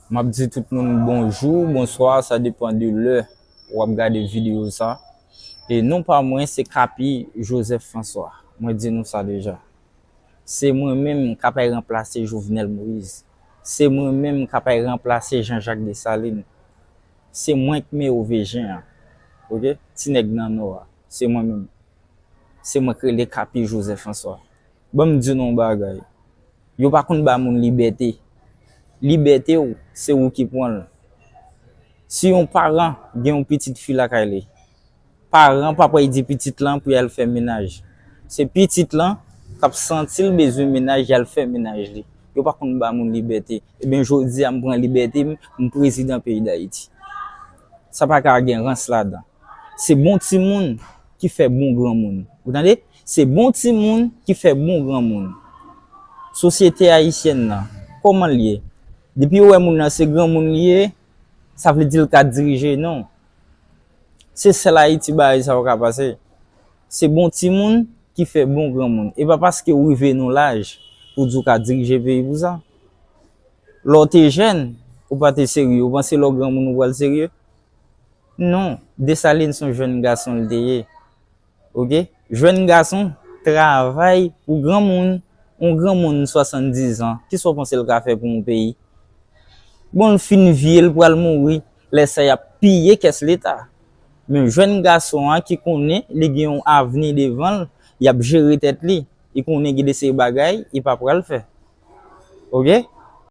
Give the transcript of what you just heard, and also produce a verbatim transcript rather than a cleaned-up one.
M ap di tout moun bonjou, bonswa, sa depann de lè w ap gade videyo sa. E non pa mwen, se Capi Joseph François. Mwen di nou sa deja. Se mwen menm k ap al ranplase Jovenel Moïse. Se mwen menm k ap al ranplase Jean Jacques Dessalines. Se mwen k Mewovejen an. Oke? Ti nèg nan nò a. Se mwen menm. Se mwen k rele Capi Joseph François. Ban m di nou yon bagay. Yo pa konn ba moun libète. Libète w, se ou ki pran l. Si yon paran gen yon pitit fi lakay li, paran pa pral di pitit lan pou y al fè mennaj. Se pitit lan k ap santi l bezwen mennaj, y al fè mennaj li. Yo pa konn ba moun libète. Ebyen, jodi a, m pran libète m, m prezidan peyi Dayiti. Sa pa ka gen rans ladan. Se bon timoun ki fè bon granmoun. Ou tande? Se bon timoun ki fè bon granmoun. Sosyete ayisyèn nan, kòman l ye? Depi yo wè moun nan se granmoun li ye, sa vle di l ka dirije? Non. Se sèl Ayiti bagay sa yo ka pase. Se bon timoun ki fè bon granmoun. E pa paske w rive nan laj pou di w ka dirije peyi pou sa. Lè w te jèn, ou pa te serye. Ou panse lè w granmoun ou pral serye? Non, Desalin se yon jèn gason l te ye. Oke? Jèn gason travay pou granmoun, yon granmoun swasanndiz an, kisa w panse l ka fè pou yon peyi? Bon, l fin vye, l pral mouri, lè sa y ap piye kès leta. Men jèn gason an ki konnen li gen yon avni devan l, y ap jere tèt li, li konnen gen de seri bagay li pa pral fè. Oke?